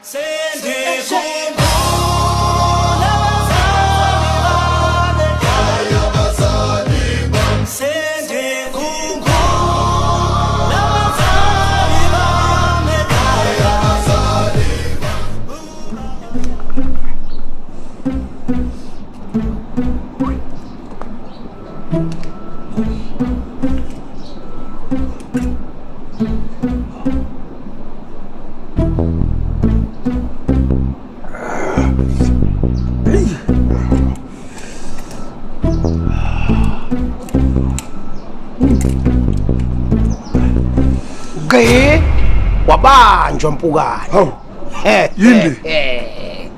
Sendikhumbula abazali bami ekhaya, abazali bami. Sendikhumbula abazali bami ekhaya, abazali. Gqi wabanjwa mpukane. Hawu. Yini? Eh?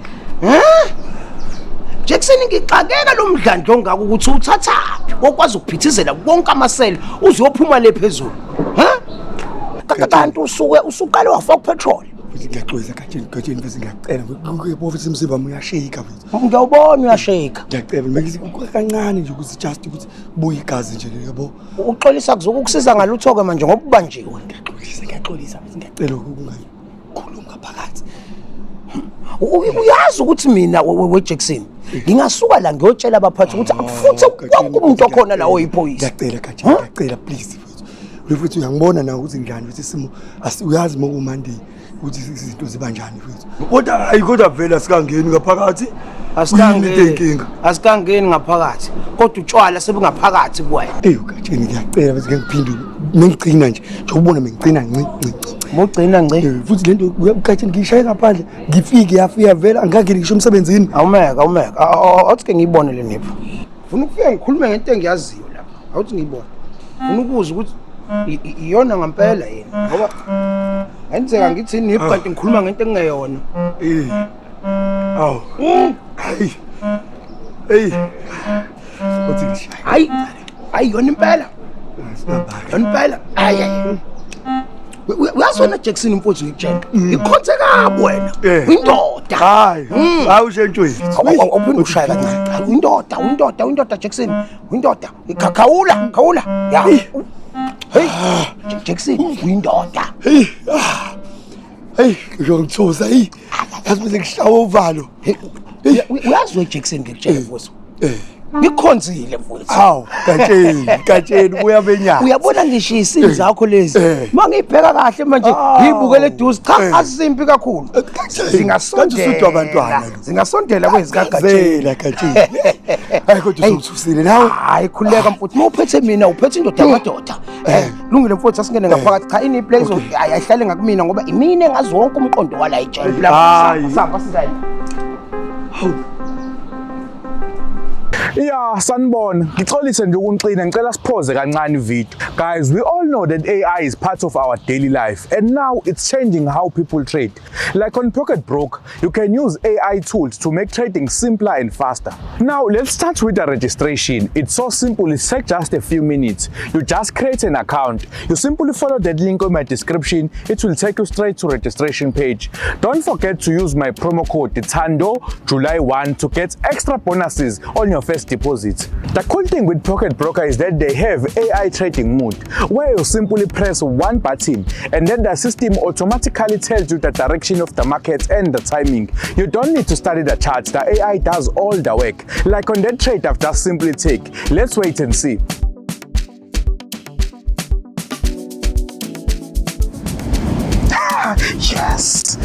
Jackson, ngixakeka lo mdlandla ongaka ukuthi uthathaphi okwazi ukuphithizela wonke amasele uze uyophuma le phezulu. Ha? Kanti usuke usuqale wafaka upetrol. Futhi ngiyaxolisa Gatsheni, Gatsheni futhi ngiyacela. Ngiyabona futhi umzimba wami uyashake futhi. Ngiyawubona uyashake. Ngiyacela make kancane nje ukuthi just ukuthi buye igazi nje, yabo. Uxolisa kuzokukusiza ngalutho ke manje ngoba ubanjiwe. Ngiyaxolisa, ngiyaxolisa futhi ngiyacela ukungakhulumi ngaphakathi. Uyazi ukuthi mina we Jackson ngingasuka la ngiyotshela abaphathi ukuthi akufuthe wonke umuntu okhona la oyiphoyisa. Ngiyacela Gatsheni, ngiyacela please futhi. Futhi uyangibona nawe ukuthi njani futhi isimo uyazi uma ku-Monday ukuthi izinto ziba njani futhi. Kodwa hayi, kodwa vele asikangeni ngaphakathi. Asikangeni. Inkinga. Asikangeni ngaphakathi. Kodwa utshwala sebungaphakathi kuwena. Eyi Gatsheni, ngiyacela futhi ngeke ngiphinde, mengigcina nje njengoba ubona mengigcina nci nci nci. Mugcina ngci. Futhi lento Gatsheni ngiyishaye ngaphandle, ngifike yafika vele angangeni ngisho emsebenzini. Awumeka, awumeka. Awuthi ke ngiyibone le nipho. Ngifuna ukufika ngikhulume ngento engiyaziyo lapha. Awuthi ngiyibone. Ngifuna ukuza ukuthi iyona ngempela yini, ngoba ngenzeka ngithi inipho kanti ngikhuluma ngento engeyona. Eh. Awu. Hayi. Hey. Uthi ngishaye. Hayi. Hayi, yona impela. Yona impela. Hayi hayi. Uyazi wena Jackson mfowethu, ngikutshela. Ngikhonze kabi wena. Uyindoda. Hayi. Hayi ushentshweni. Awuphinde ushaye kancane. Uyindoda, uyindoda, uyindoda Jackson. Uyindoda. Khawula, khawula. Ya. Hey, Jackson, uyindoda. Hey. Hey, ngisho ngithusa, hey. Yazi bese ngishawa uvalo. Hey, uyazi we Jackson, ngikutshela mfowethu. Ngikhonzile mfowethu. Hawu, Gatsheni, Gatsheni buya benyanga. Uyabona ngisho isini zakho lezi. Uma ngiyibheka kahle manje, ngiyibukele eduze, cha, azimpi kakhulu. Zingasondela. Kanti abantwana lo. Zingasondela kwezikaGatsheni. Zela Gatsheni. Hayi kodwa usungithusile nawe. Hayi khululeka mfowethu, uma uphethe mina uphethe indoda yamadoda. Lungile mfowethu, asingene ngaphakathi. Cha, ini-play ayihlale ngakumina ngoba imina engazi wonke umqondo wala ijele. Hayi. Samba sizale. Hawu. Yeah, sanibona. Ngixolise nje ukunixina, ngicela sipause kancane video. Guys, we all know that AI is part of our daily life and now it's changing how people trade. Like on Pocket Broker, you can use AI tools to make trading simpler and faster. Now, let's start with the registration. It's so simple, it takes just a few minutes. You just create an account. You simply follow that link on my description. It will take you straight to registration page. Don't forget to use my promo code TANDO July 1 to get extra bonuses on your first deposit. The cool thing with Pocket Broker is that they have AI trading mode, where you simply press one button and then the system automatically tells you the direction of the market and the timing. You don't need to study the charts, the AI does all the work. Like on that trade I've just simply take. Let's wait and see. Yes!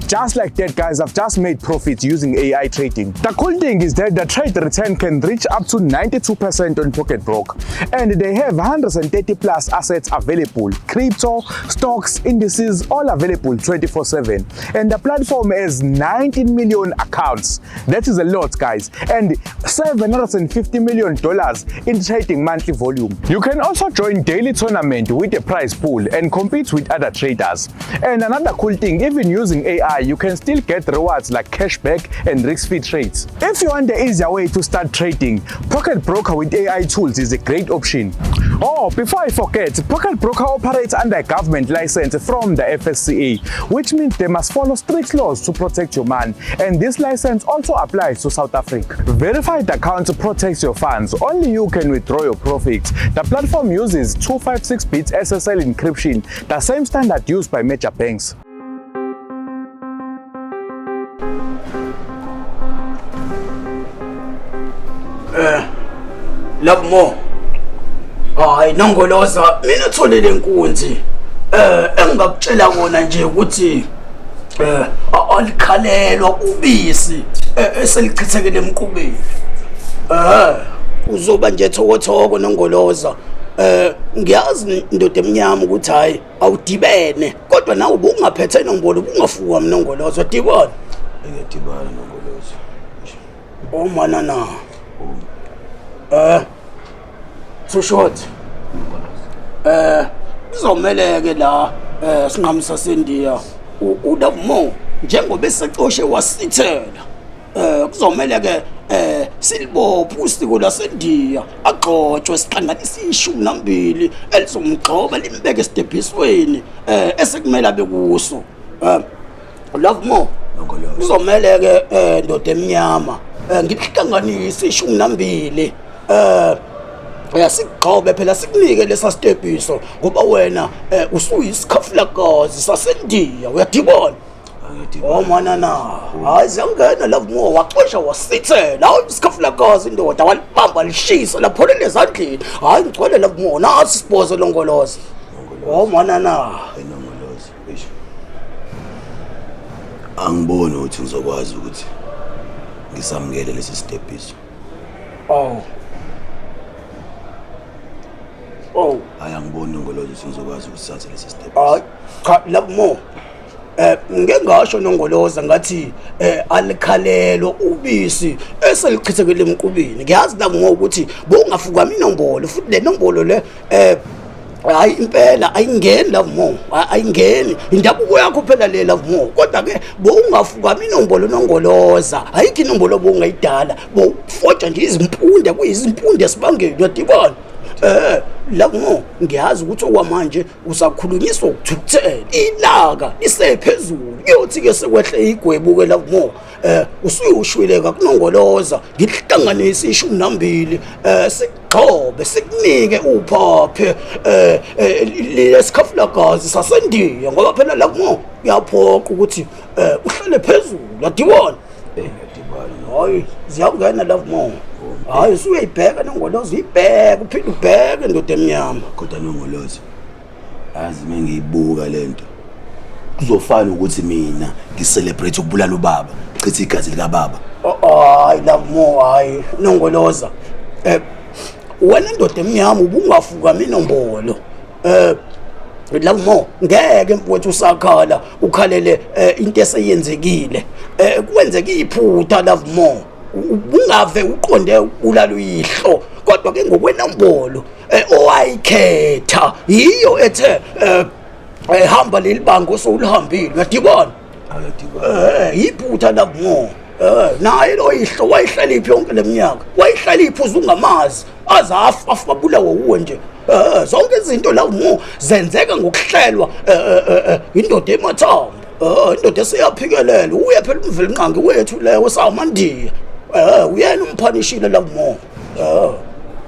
Just like that, guys, I've just made profits using AI trading. The cool thing is that the trade return can reach up to 92% on Pocket Broker, and they have 130 plus assets available: crypto, stocks, indices, all available 24/7. And the platform has 19 million accounts. That is a lot, guys, and $750 million in trading monthly volume. You can also join daily tournament with a prize pool and compete with other traders. And another cool thing, even using AI, you can still get rewards like cashback and risk-free trades. If you want the easier way to start trading, Pocket Broker with AI tools is a great option. Oh, before I forget, Pocket Broker operates under a government license from the FSCA, which means they must follow strict laws to protect your money. And this license also applies to South Africa. Verified account protects your funds. Only you can withdraw your profits. The platform uses 256-bit SSL encryption, the same standard used by major banks. Love more. Hayi Nongoloza mina tholele inkunzi. Engingakutshela kona nje ukuthi alikhalelwa ubisi eselichithekele emqubeni. Uzoba nje thokothoko Nongoloza. Ngiyazi ndoda emnyama ukuthi hayi awudibene kodwa nawe ubungaphethe inombolo ubungafuka Mnongoloza dibana. Ngiyadibana Nongoloza. Oh manana. Too short. Kuzomeleke la sinqamisa sendiya uLove More njengoba esecoshe wasithela. Kuzomeleke silibophe usiko lasendiya agxotshwe sihlanganise 12 elizomgxoba limbeke esitebhisweni esekumele abe kuso. Love More. Kuzomeleke ndoda emnyama ngikuhlanganise 12 yasigxobe phela sikunike lesa sitepiso ngoba wena usuyisikhafulakazi sasendiya uyadibona. Oh manana hayi ziyangena Love More waxosha wasithela hayi isikhafulakazi indoda walibamba lishisa lapholela ezandleni hayi ngigcwele Love More nasi isibhozo Nongoloza. Oh manana Nongoloza angiboni ukuthi ngizokwazi ukuthi ngisamukele lesi sitepiso. Oh. Oh. Hayi angiboni Nongoloza ukuthi ngizokwazi ukusithatha lesi sitepiso. Hayi cha Love More. Ngeke ngasho Nongoloza ngathi alikhalelwa ubisi eselichithekele emqubeni. Ngiyazi Love More ukuthi bowungafukami inombolo futhi le nombolo le hayi impela ayingeni Love More, ayingeni indabuko yakho phela le Love More kodwa ke bowungafukami inombolo Nongoloza ayikho inombolo bowungayidala bowufoja nje izimpunde kuyizimpunde esibangeni uyadibana. Love More ngiyazi ukuthi okwamanje usakhulunyiswa ukuthukuthela ilaka lisephezulu kuyothi ke sekwehle igwebu ke Love More usuyoshwileka kuNongoloza ngihlanganise 12 sigxobe sikunike uphaphe lesikhafulagazi sasendiya ngoba phela Love More kuyaphoqa ukuthi uhlale phezulu uyadibona. Hayi ziyangena Love More. Hayi usuyayibheka Nongoloza uyibheka uphinde ubheke ndoda emnyama. Kodwa Nongoloza azi mengiyibuka lento kuzofana ukuthi mina ngicelebrate ukubulala ubaba chitha igazi lika baba. Hayi Love More hayi Nongoloza wena ndoda emnyama ubungafuka inombolo. Love More ngeke mfowethu usakhala ukhalele into eseyenzekile. Kwenzeka iphutha Love More ubungave uqonde ukubulala uyihlo kodwa ke ngokwenombolo owayikhetha yiyo ethe hamba leli banga osowulihambile uyadibona. Iphutha Love More. Naye lo yihlo wayihlala iphi yonke leminyaka wayihlala iphi uzungamazi aze afa abulawe uwe nje. Zonke izinto Love More zenzeka ngokuhlelwa indoda emathambo indoda eseyaphikelela uye phela umvelinqangi wethu leyo samandiya uyena umphanishile Love More.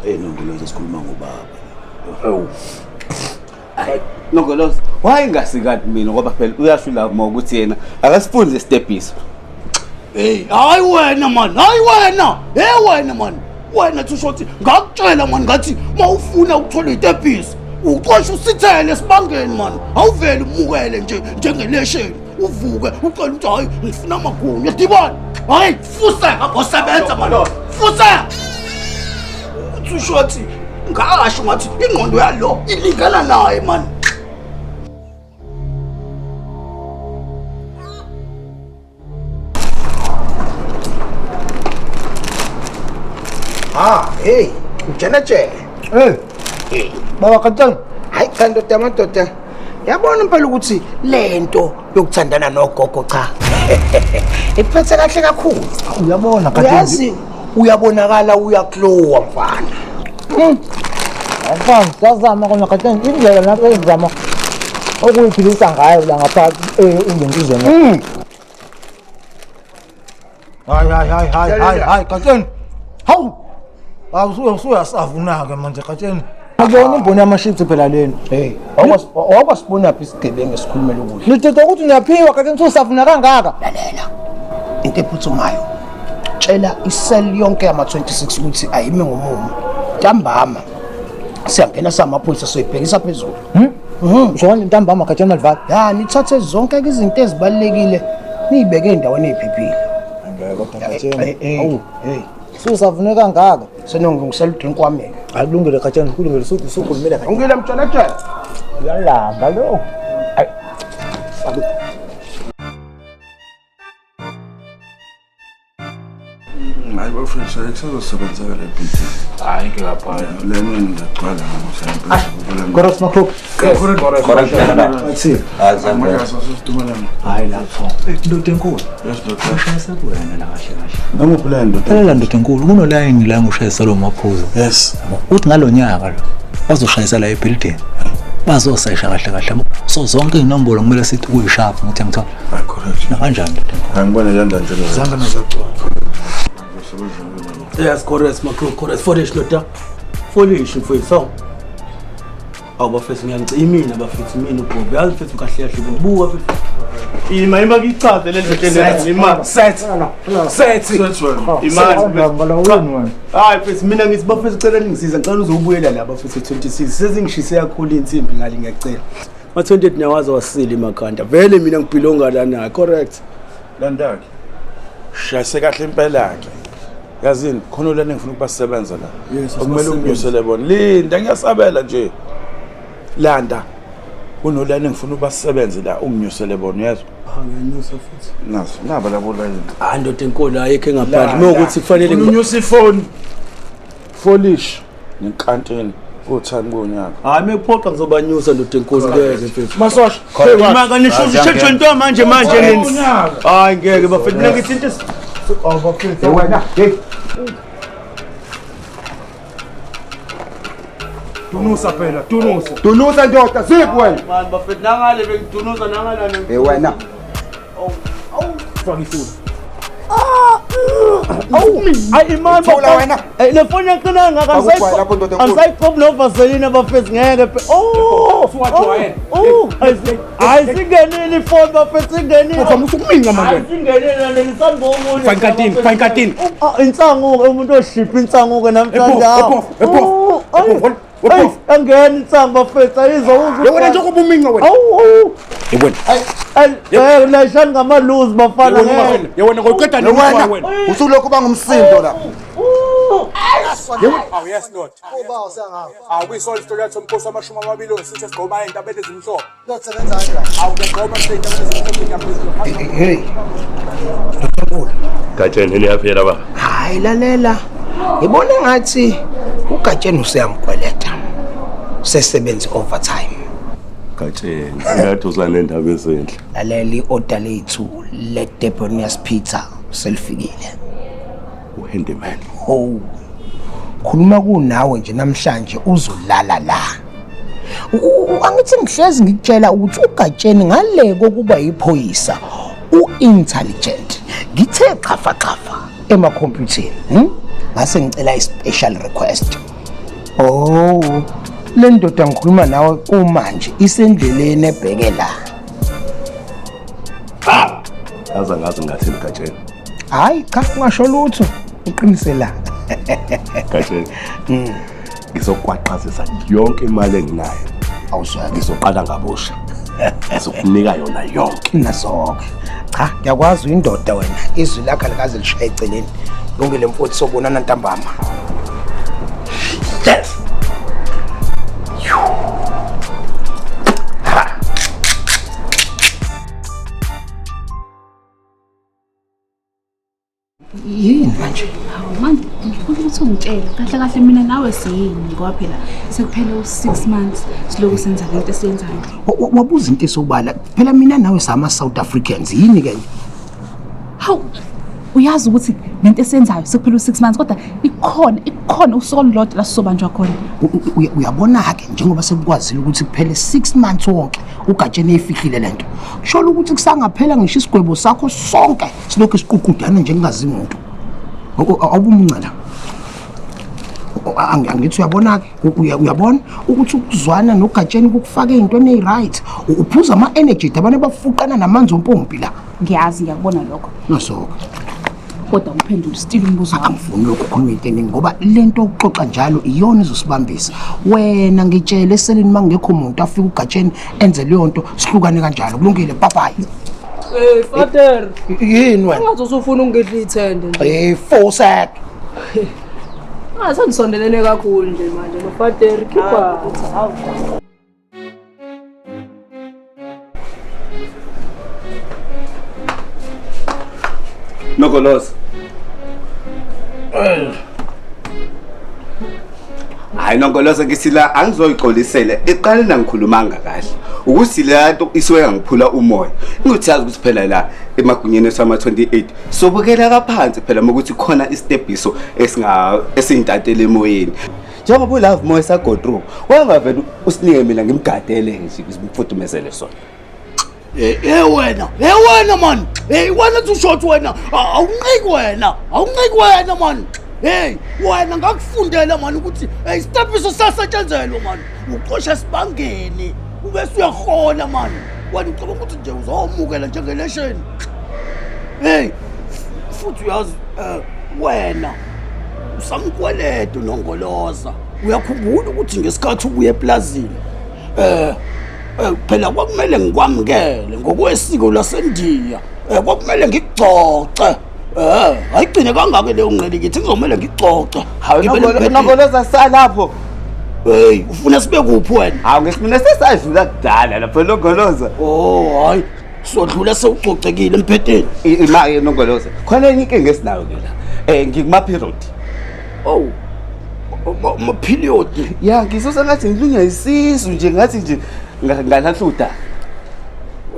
Nongoloza sikhuluma ngobaba. Nongoloza wayengasikati mina ngoba phela uyasho Love More ukuthi yena akasifuni lesitepiso. Hey hayi wena man, hayi wena, hey wena man, wena thisho ukuthi ngakutshela man ngathi mawufuna ukuthola itepiso uxoshe usithele esibangeni man, awuvele umukele nje njengelesheni uvuke ucela ukuthi hayi ngifuna amagunya uyadibona. Hayi fuseka bosebenza man, fuseka. Uthi ukuthi ngasho ngathi ingqondo yalo ilingana naye man. Hey, ujenetshele. Hey. Baba Kantana. Hayi cha ndoda amadoda. Yabona impela ukuthi lento yokuthandana nogogo cha. Iphethe kahle kakhulu. Uyabona Kantana. Uyazi uyabonakala uyaklowa mfana. Mfana, sazama kona Kantana indlela lapho ezama okuyiphilisa ngayo la ngapha engentuzeni. Hayi hayi hayi hayi hayi hayi Kantana. Hawu. Awusuyasavuna ke manje Kantana. Akuyona imboni yama-shift phela lena. Hey, awukwasibona phi isigebengu esikhulumela ukudla? Nithetha ukuthi niyaphiwa Kantana usavuna kangaka. Lalela. Into ephuthumayo. Tshela isel yonke yama-26 ukuthi ayime ngomumo. Ntambama siyangena samaphoyisa soyibhekisa phezulu. Usho kanje ntambama Gatsheni malivala. Ya nithathe zonke ke izinto ezibalulekile niyibeke endaweni ephephile. Ngeke kodwa Gatsheni. Hey, Awu, hey. susavune kangaka. Senongilungisela udrink wami ke. Hayi kulungile Gatsheni, kulungile usukhulumile Gatsheni. Ungile mtshalatshela. Uyalamba lo. Hayi. Hayi bafethu ayikusazosebenzeka le bhidi. Hayi ke lapha. Lena ngiyaqala ngokusebenza. Correct Makhokho. Correct. Athi. Hayi lapho. Ndoda enkulu. Yes doctor. Ushayisa kuwena la kahle kahle. Namuphi la ndoda? Phela ndoda enkulu kunolayini la ngushayisa lo maphuzu. Yes. Uthi ngalonyaka lo bazoshayisa la ebuilding. Bazosesha kahle kahle. So zonke inombolo kumele sithi kuyisharp ngithi ngithola. Hayi correct. Na kanjani ndoda enkulu? Angibone le ndoda nje. Zange nazagcwala. Yes, correct makhulu, correct. Foolish ndoda. Foolish mfowethu. So. Awu bafethu ngiyangicima mina bafethu mina uBob. Yazi mfethu kahle kahle buka mfethu. Ima ima ngichaze le ndoda lena ima. Set. Set. Imani. Hayi mfethu mina ngithi bafethu cela ningisiza ngicela uzobuyela la bafethu 26 sezingishise kakhulu insimbi ngale ngiyacela. Ma 28 nyawaza wasile emakhanda. Vele mina ngibhilonga la naye correct. Landakhe. Shayise kahle impela ke. Yazini khona lana ngifuna ukubasebenza la. Yes, Okumele unginyusele bona. Linda ngiyasabela nje. Landa. Kunolana ngifuna ubasebenze la unginyusele bona uyezwa? Ngiyanyusa futhi. Naso naba labo layini. Hayi ndoda enkulu ayikho engaphandle. Mewukuthi kufanele unyuse ifoni. Folish nenkantini uthani konyaka. Hayi mekuphoqa ngizobanyusa ndoda enkulu ngeke mfethu. Masosha. Maka nisho usho into manje manje nini? Hayi ngeke bafethu mina ngithi into Wena, hey. Dunusa phela, dunusa. Dunusa ndoda, ziphi wena? Mani bafethu nangale bengidunusa nangala. Hey wena. Faka ifoni. Ayi imani Thula wena. Le foni yaqina ngaka Akugwayi lapho ndoda enkulu. angisayiqobi novaseline bafethu ngeke. Oh! Oh! Hayi singenile ifoni bafethu singenile. Uthi usukuminca manje. Hayi singenile nelisangomunye. Faka inkantini, faka inkantini. Insangu umuntu oshipha insangu ke namhlanje. Ephofu, ephofu, ephofu. Angena insangu bafethu ayizwa uzwa. Wena njengoba uminca wena. Awu. Yewena. Ayi layishani ngamaluzi bafana ngeke. Yewena ngoqeda Wena, wena. usulokhu bangumsindo la. Awu yes Lord. Awu kuyisona isitori yakho somkhosi amashumi amabili osithe sigqoma ey'ntabeni ezimhlophe. Awu kuyagqoma ey'ntabeni ezimhlophe ngiyaphezulu. Hey. Ndoda Gatsheni niyaphela ba. Hayi lalela. Ngibona ngathi uGatsheni useyamkweleta. Sesebenza overtime. Gatsheni ngathi uzanendaba ezinhle. Lalela iorder lethu le Debonius Pizza selifikile. Uhandyman. Oh. Khuluma kunawe nje namhlanje uzolala la. Angithi ngihlezi ngikutshela ukuthi uGatsheni ngale kokuba yiphoyisa u-intelligent. Ngithe xhafa xhafa emakhompyutheni. Ngase ngicela i-special request. Oh, le ndoda ngikhuluma nawe kumanje isendleleni ebheke la. Aza ngazi ngathini Gatsheni. Hayi cha ungasho lutho. Uqinise la. Gatsheni. Ngizokwaqazisa yonke imali enginayo. Awuzwa ngizoqala ngabusha. Ngizokunika yona yonke. Nasoke. Cha ngiyakwazi uyindoda wena. Izwi lakho alikaze lishaye eceleni. Lungile mfowethu sobonana ntambama. Yes. Yini manje? Hawu manje ngifuna ukuthi ungitshele kahle kahle mina nawe siyini ngoba phela sekuphele u6 months silokhu senza lento esiyenzayo. Wabuza into esobala. Phela mina nawe sama South Africans yini ke nje? Hawu uyazi ukuthi lento esiyenzayo sekuphele u6 months kodwa ikhona usuku olulodwa la sizobanjwa khona. Uyabona ke njengoba sekukwazile ukuthi kuphele 6 months wonke uGatsheni efihlile lento. Kusho ukuthi kusangaphela ngisho isigwebo sakho sonke silokhu siququdana nje kungazi umuntu. Awubumunca la. Angithi uyabona ke uyabona ukuthi ukuzwana noGatsheni kukufaka ezintweni eziright. Uphuza ama energy abantu abafuqana namanzi ompompi la. Ngiyazi ngiyakubona lokho. Nasoke. Kodwa uphendule still umbuzo wami. Angifuni lokhu ukukhuluma into eningi ngoba lento okuxoxa njalo iyona izosibambisa. Wena ngitshele eseleni mangekho umuntu afike ugatsheni enze leyo nto sihlukane kanjalo. Kulungile, bye bye. Hey father, Yini wena? ungathi usufuna ukungidla ithende nje. Hey fosek. Ah, sengisondelene kakhulu nje manje no father, khipha. Hawu. Nongoloza. Hayi Nongoloza ngithi la angizoyixolisela iqale nangikhulumanga kahle. Ukuthi le nto isuke yangiphula umoya. Ngithi yazi ukuthi phela la emagunyeni sama 28 sobukela kaphansi phela ukuthi khona isitebiso esinga esiyintatela emoyeni. Njengoba uLove Moya sa go through, wangavela usinike mina ngimgadele nje ngimfudumezele sona. Hey wena, hey wena man. Hey wena too short wena. Awunqiki wena. Awunqiki wena man. Hey wena ngakufundela man ukuthi hey isitepiso sasetshenzelwa man. Uxosha sibangeni. Ubese uyahola man. Wena ucabanga ukuthi nje uzomukela njengelesheni. Hey futhi uyazi wena usamkweletu Nongoloza. Uyakhumbula ukuthi ngesikhathi ubuye eplazini phela kwakumele ngikwamukele ngokwesiko laseNdiya, kwakumele ngigcoce. Ayigcine kangaka leyo ngqelikithi, ngizomele ngigcoce. Hawu Nongoloza salapho. Hey, ufuna sibe kuphi wena? Hawu ngesimina sesadlula kudala lapho Nongoloza. Oh hayi, sodlula sewugcocekile emphetheni. Ima Nongoloza. Khona enye inkinga esinayo ke la. Ngikuma period. Oh. Ma period. Ya, ngisosa ngathi ngilunywa isisu nje ngathi nje ngalahluda.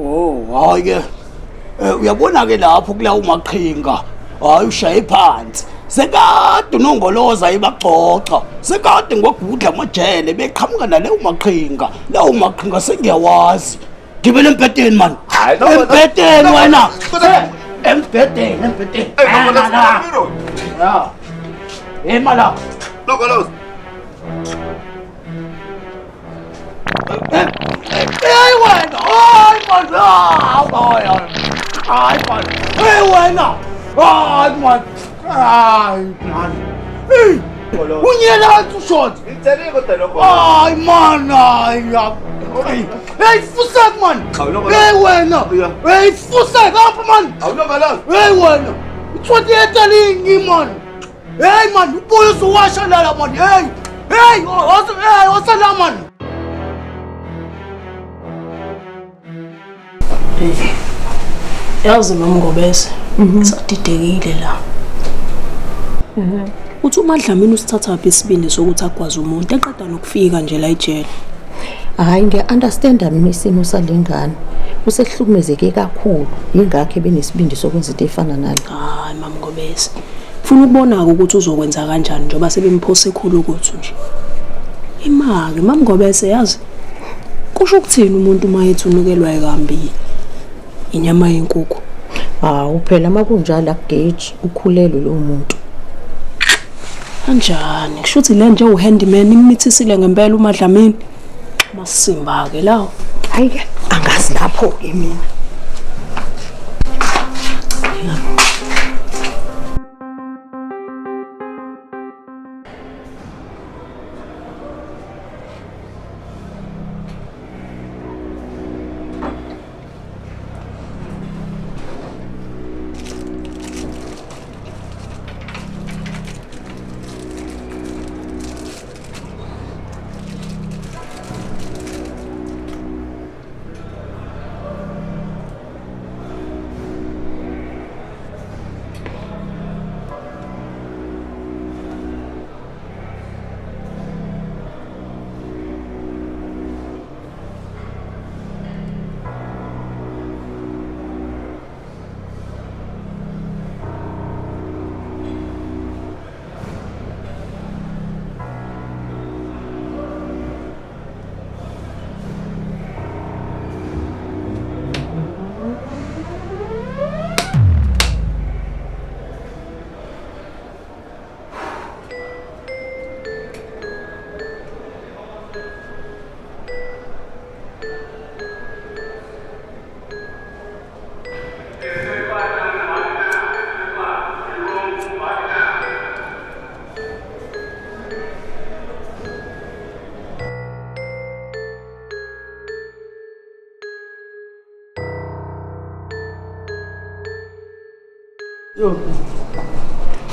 Oh, hayi ke. Uyabona ke lapho kulawo maqhinga. Hayi ushaye phansi. Sekade Nongoloza ibagcoca. Sekade ngwagudla amajele beqhamuka naleyo maqhinga. Lawo maqhinga sengiyawazi. Gibela empeteni man. Empeteni wena. Empeteni, empeteni. Ya. Hey mala. Nongoloza. Hey wena. Hayi man. Hayi. Hayi man. Hey wena. Hayi man. Hayi man. Hey. Unyela too short. Ngitshele kodwa lokho. Hayi man. Hayi. Hey fusek man. Hey wena. Hey fusek apha man. Awunongoloza. Hey wena. 28 lingi man. Hey man, ubuye usuwasha lala man. Hey. Hey, osala man. Yazi mamngobese, sadidekile la. Uthi uMadlamini usithatha phi isibindi sokuthi agwaze umuntu eqeda nokufika nje la ejele. Hayi ngiya-understanda mina isimo salengane. Usehlukumezeke kakhulu, yingakho ebenesibindi sokwenza into efana nale. Hayi mamngobese. Ufuna ukubona ukuthi uzokwenza kanjani njengoba sebemphose ekhulu ukuthi nje. Imake mamngobese yazi. Kusho ukuthini umuntu uma ethi unukelwa kambi inyama yenkukhu? Hawu phela makunjalo akugeji ukhulelwe lo muntu. Kanjani? Kusho ukuthi le nje uhandyman imithisile ngempela uMadlamini. Masimba ke lawo. Hayi ke angazi lapho ke mina.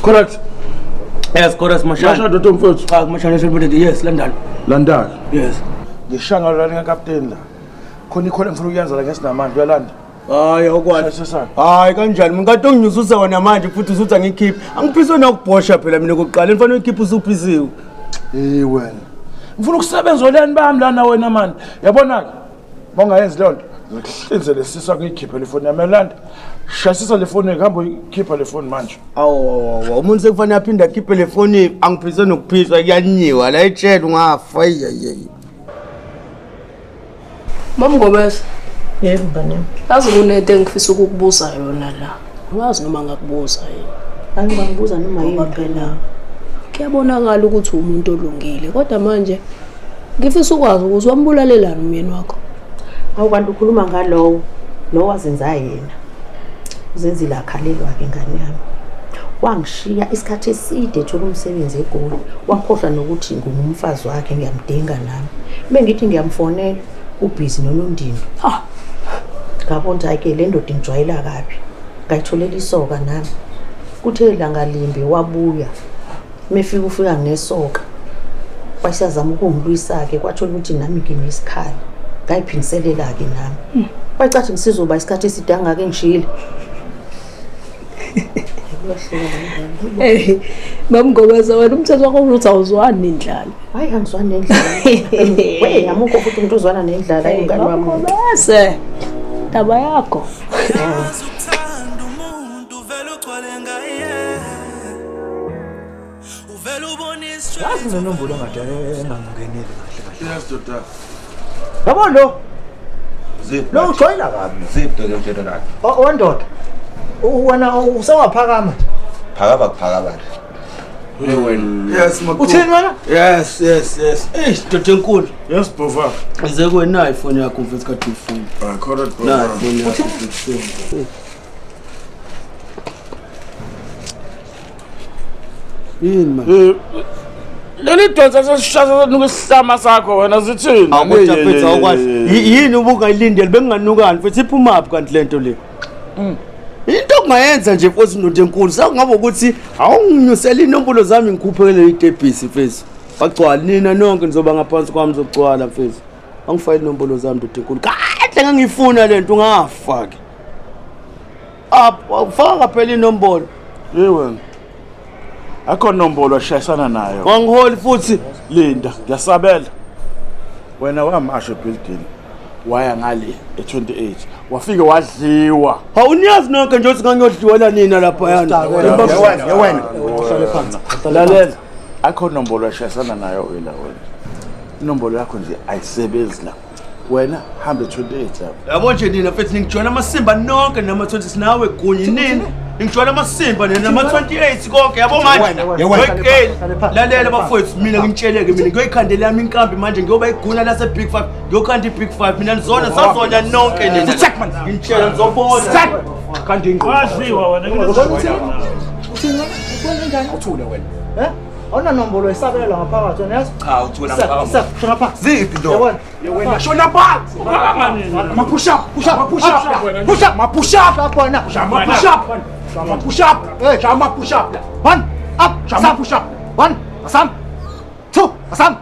Correct. Yes, correct Mashana. Mashana dodo mfowethu. Cha, Mashana Shepard. Yes, London. London. Yes. Ngishanga lana ngakapteni la. Khona ikhona ngifuna ukuyenza la ngesinamandla uyalanda. Hayi awukwazi. Hayi kanjani? Mina kade unginyususa wena manje futhi usuthi angikhiphe. Angiphiswe nokubhosha phela mina kokuqala. Nifanele uyikhiphe usuphisiwe. Eh wena. Ngifuna ukusebenza oleni bami lana wena mani. Yabona ke. Mongayenzi leyo nto. Ngikuhlinze lesiswa ngiyikhiphe le foni yami yalanda. Shasisa le foni ngihamba uyikhipha le foni manje. Awu, umuntu sekufanele aphinde akhiphe le foni angiphise nokuphiswa kuyanyiwa la etshela ungafa ayi. Mamngobese. Yebo ngane. Yazi kunento engifisa ukukubuza yona la. Angazi noma ngakubuza yini. Hayi ungangibuza noma yini phela. Kuyabonakala ukuthi umuntu olungile kodwa manje ngifisa ukwazi ukuthi wambulalelani umyeni wakho. Awu kanti ukhuluma ngalowo lo wazenza yena. Uzenzile akhalelwa ke ngane yami. Wangishiya isikhathi eside ethola umsebenzi eGoli. Wakhohlwa nokuthi ngumfazi wakhe ngiyamdinga nami. Bengithi ngiyamfonela ubhizi nonondindo. Ha. Ngabona hayi ke le ndoda ingijwayela kabi. Ngayitholela isoka nami. Kuthe ilanga limbi wabuya. Mefika ufika nesoka. Wasazama ukungilwisa ke kwathola ukuthi nami nginesikhali. Ngayiphindiselela ke nami. Wacathi ngisizoba isikhathi eside angake ngishile. Eh, Mamngobese wena umthetho wakho ukuthi awuzwani nendlala. Hayi angizwani nendlala. We amukho futhi umuntu ozwana nendlala ingane wami. Mamngobese. Taba yakho. Yazi nenombolo engade engangingeneli kahle kahle. Yes doda. Yabo lo. Zip. Lo ujoyina kabi. Zip doda mthetho lakhe. Owendoda. Wena usewaphakama. Phakama kuphakama. Yes makhulu. Uthini wena? Yes yes yes. Eh, doda enkulu. Yes bova. Ize kuwena ifoni yakho mfethu kade uyifuna. Ah correct bova. Na ifoni yakho mfethu. Yini man? Leli donsa sesishasa nuka isihlama sakho wena sithini? Awukodwa mfethu awukwazi. Yini ubungayilindeli benginganukani mfethu iphumaphi kanti lento le? Into okungayenza nje mfowethu ndoda enkulu sekungabe ukuthi awunginyusele inombolo zami ngikhuphele itebhisi mfethu. Bagcwala nina nonke nizoba ngaphansi kwami zokugcwala mfethu. Angifake inombolo zami ndoda enkulu. Kahle ngangifuna lento ungafa ke. Up faka phela inombolo. Hey wena. Akho nombolo ashayisana nayo. Wangiholi futhi Linda, ngiyasabela. Wena wamasha ebuilding. Waya ngale e28 wafike wadliwa. Awuniyazi nonke nje ukuthi ngangiyodliwela nina lapha yana. Wena. Uhlale phansi. Lalela. Akho nombolo ashayisana nayo wena wena. Inombolo yakho nje ayisebenzi la. Wena hamba e28 lapha. Yabo nje nina mfethu ningijwayela amasimba nonke nama 20 nawe gunyi nini. Ningijwayela amasimba nina nama 28 konke yabo manje. Wekeli. Lalela bafowethu mina nginitsheleke mina ngiyoyikhandela yami inkambi manje ngiyoba iguna lase Big 5. Ngiyokhanda iBig 5 mina nizona sazona nonke nina. Nginitshela nizobona. Kanti ingqondo. Wadliwa wena. Uthini? Ukwenza njani? Uthule wena. Eh? Awuna nombolo esabela ngaphakathi wena yazi? Cha uthula ngaphakathi. Shona phansi. Ziphi ndo? Yabona? Wena shona phansi. Ma push up, push up, push up. Push up, ma push up. Up wena. Ma push up. Ma push up. Hey. Ma push up. One, up, Ma push up. One, asam. Two, asam.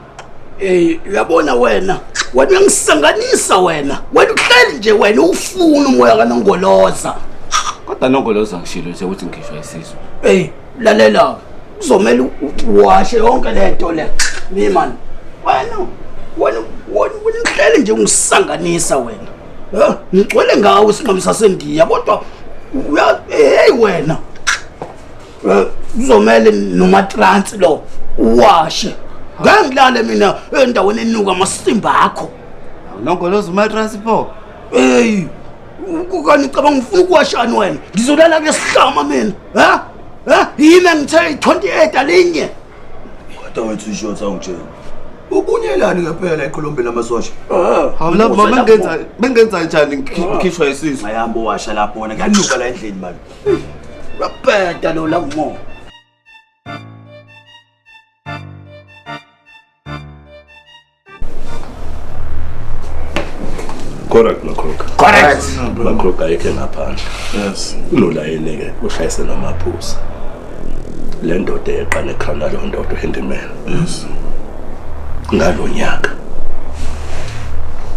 Eh, uyabona wena. Wena uyangisanganisa wena. Wena uhleli nje wena ufuna umoya kaNongoloza. Kodwa Nongoloza ngishilo nje ukuthi ngikhishwa isisu. Hey, lalela. Kuzomela uwashe yonke lento le. Mi man. Wena wena wena uhleli nje ungisanganisa wena. Eh, ngigcwele ngawe isinqamu sasendiya kodwa uya hey wena. Kuzomela nomatransi lo uwashe. Ngeke ngilale mina endaweni enuka amasimba akho. Nongoloza umatransi pho. Hey, kukani cabanga ufuna ukuwashani wena? Ngizolala kulesihlama mina. Ha? Ha? Yimi ngithe 28 alinye. Kodwa wethu ishot awungitshela. Ubunyelani ngempela eqolombeni lamasosha? Hawu lapho mama bengenza njani ngikhishwa isisu? Ayahamba uwasha lapho wena kuyanuka la endlini manje. Uyabheda lo la kumo. Correct Makhokha. Correct. Makhokha ayikho ngaphandle. Yes. Unolayini ke ushayise namaphuza. Le ndoda eyeqa necrown nalo ndoda uhandyman. Yes. Ngalonyaka.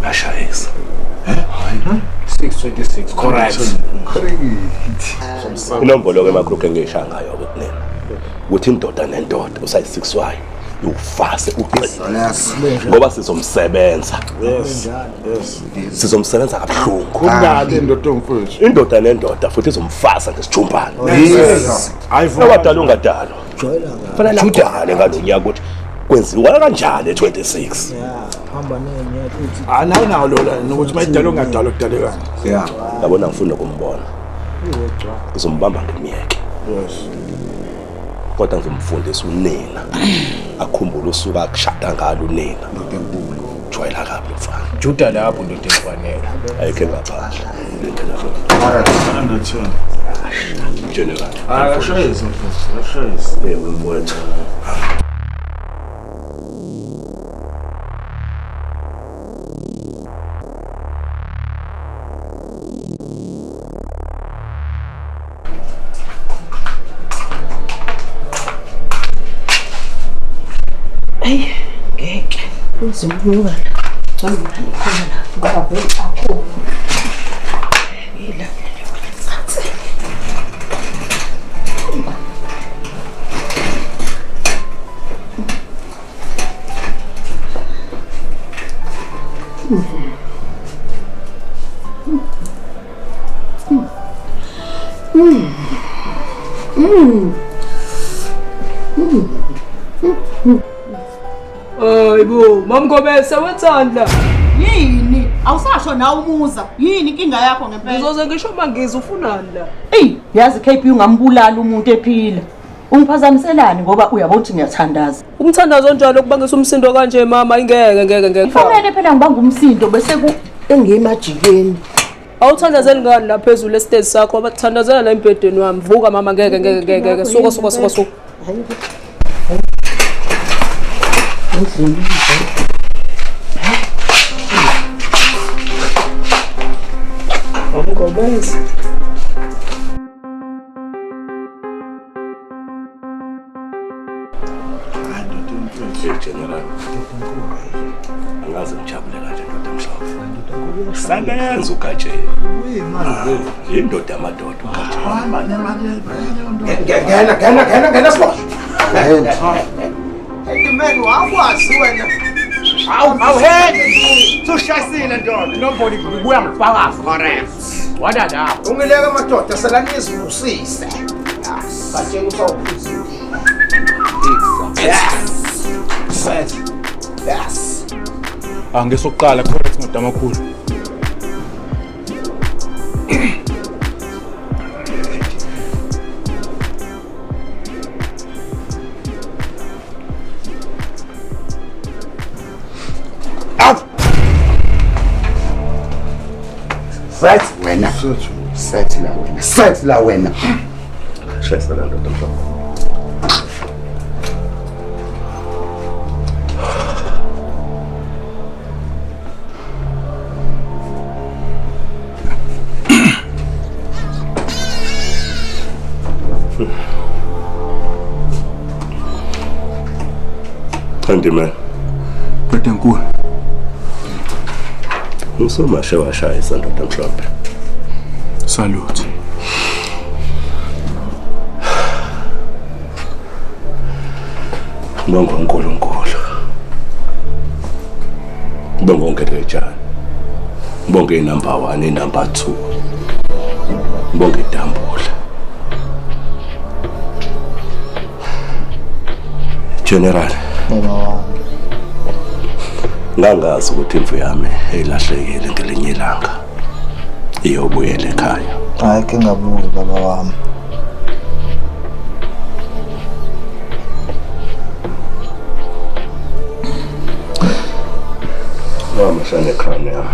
Bashayisa. Hayi. 626 correct. Correct. Inombolo ke Makhokha engiyishaya ngayo ke kunina. Ukuthi indoda nendoda usayi-6 wayo. Ufase uqine. Ngoba sizomsebenza. Yes. Yes. Sizomsebenza kabuhlungu. Kungabe indoda omfowethu. Indoda nendoda futhi izomfasa ngesijumbane. Yes. Hayi Awadala ungadalwa. Fanele akudale ngalonyaka ukuthi kwenziwa kanjani e26. Hamba nenyethu uthi Anayi nawo lo la ukuthi mayidala ungadalwa kudaleka. Yeah. Yabona ngifuna ukumbona. Ngizombamba ngimyeke. Yes. Kodwa ngizomfundisa unina. Akhumbule usuku akushada ngalo unina. Ndoda enkulu. Jwayela kabi mfana. Juda lapho ndoda engifanele. Ayikho ngaphandle. Alright. 110. General. Akashayisi mfowethu. Akashayisi. Yebo mfowethu. Ayi, ngeke. Kunzima ukunyuka la. Ngcono mina ngikhona la ngoba vele akho. Yila. Hayibo, mamgobese wethanda. Yini? Awusasho nawe umuza. Yini inkinga yakho ngempela? Ngizoze ngisho mangiza ufunani la? Ey, yazi KP ungambulala umuntu ephila. Ungiphazamiselani ngoba uyabona ukuthi ngiyathandaza. Umthandazo onjalo kubangisa umsindo kanje mama ingeke ngeke ngeke. Kufanele phela ngibanga umsindo bese ku engiyemajikeni. Awuthandazeli ngani la phezulu estage sakho abathandazela la embhedeni wami. Vuka mama ngeke ngeke ngeke ngeke. Suka suka suka suka. Umgobese. General. Angaze ngijabule kanje ndoda emhlophe. Sebenza uGatsheni. Indoda yamadoda uGatsheni. Ngena ngena ngena ngena siboshwe. Handyman wakwazi wena. Awu awu hey. Sushayisile ndoda. Inombolo ibuya ngifakazi. Correct. Wada la. Ungileke amadoda selanizibusise. Gatsheni usawuphuza. Yes. Set. Yes. Angesokuqala correct madamakhulu. Set wena. Set la wena. Set la wena. Shayisa la ndoda mhlophe. Handyman. Ndoda enkulu. Usomashe washayisa ndoda mhlophe. Salute. Ngibonga uNkulunkulu. Ngibonga uNketshana. Ngibonga inumber 1, inumber 2. Ngibonga idambula. General. Baba wami. Ngangazi ukuthi imvu yami eyilahlekile ngelinye ilanga iyobuyela ekhaya. Hayi ke ngabuki baba wami. Mama shane crown yami.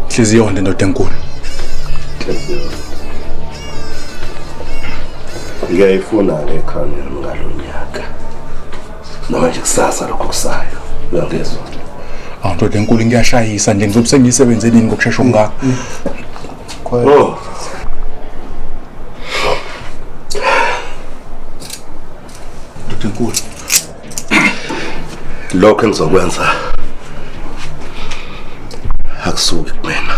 Inhliziyo ndoda enkulu. Inhliziyo. Ngiyayifuna le crown yami ngalonyaka. Noma nje kusasa lokho kusayo. Uyangizwa? Awu ndoda enkulu ngiyashayisa nje ngizobe sengiyisebenze nini ngokushesha okungaka. Oh. Ndoda enkulu. Lokho engizokwenza akusuki kumina.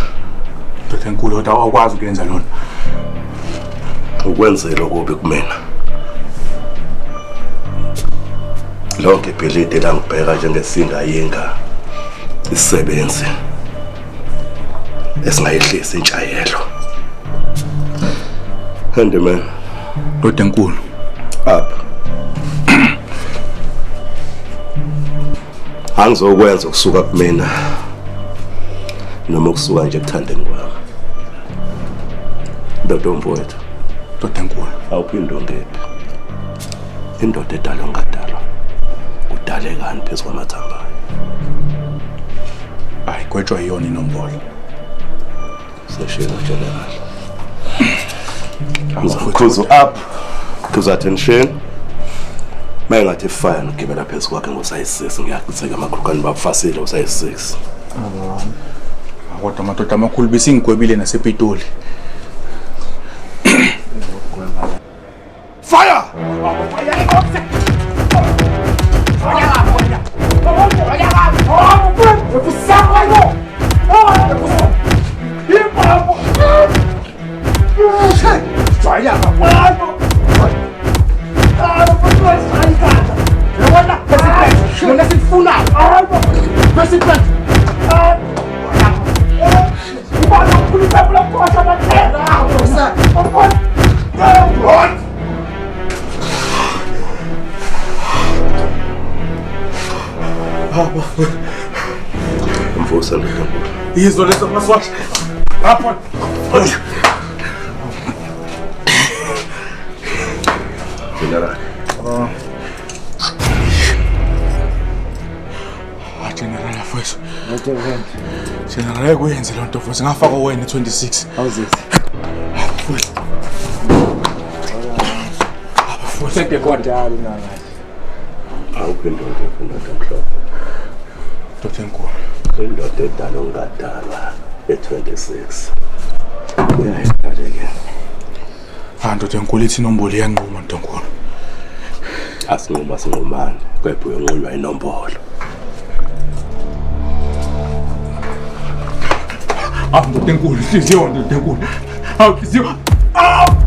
Ndoda enkulu kodwa awukwazi ukuyenza lona. Ukwenzela okubi kumina. Lonke ibhilidi langibheka njengesingayinga isisebenzi esingayehlisa intshayelo. Handyman. Ndoda enkulu. Up. Angizokwenza ukusuka kumina noma ukusuka nje ekuthandeni kwami. Ndoda mfowethu. Ndoda enkulu. Awuphinde ungephi. Indoda edalwa ngadalwa. Udalekani phezu kwamathambo ayo. Hayi gwetshwa iyona inombolo. Seshilo general. Ngizokhuza up. Khuza attention. Mayengathi fire ngigibela phezu kwakhe ngo-size 6 ngiyaqiniseka amakhulukhani babufasile u-size 6. Kodwa amadoda amakhulu besingigwebile nasePitoli. Fire! Mvusa ndoda enkulu. Yizo lezo maswashi. Lapho. General. Ah General mfowethu. General kuyenze lonto mfowethu ngafaka wena 26. Awuzisi. Mfowethu. Mfowethu. Sede kodwa nakahle. Awuphinde ungephi ndoda emhlophe. Ndoda enkulu. Indoda edalwa ngadalwa e-26. Uyayidaleke. Ah ndoda enkulu ithi inombolo iyanquma ndoda enkulu. Asinquma sinqumane kepha uyonqunywa inombolo. Ah ndoda enkulu inhliziyo ndoda enkulu. Awu inhliziyo. Awu.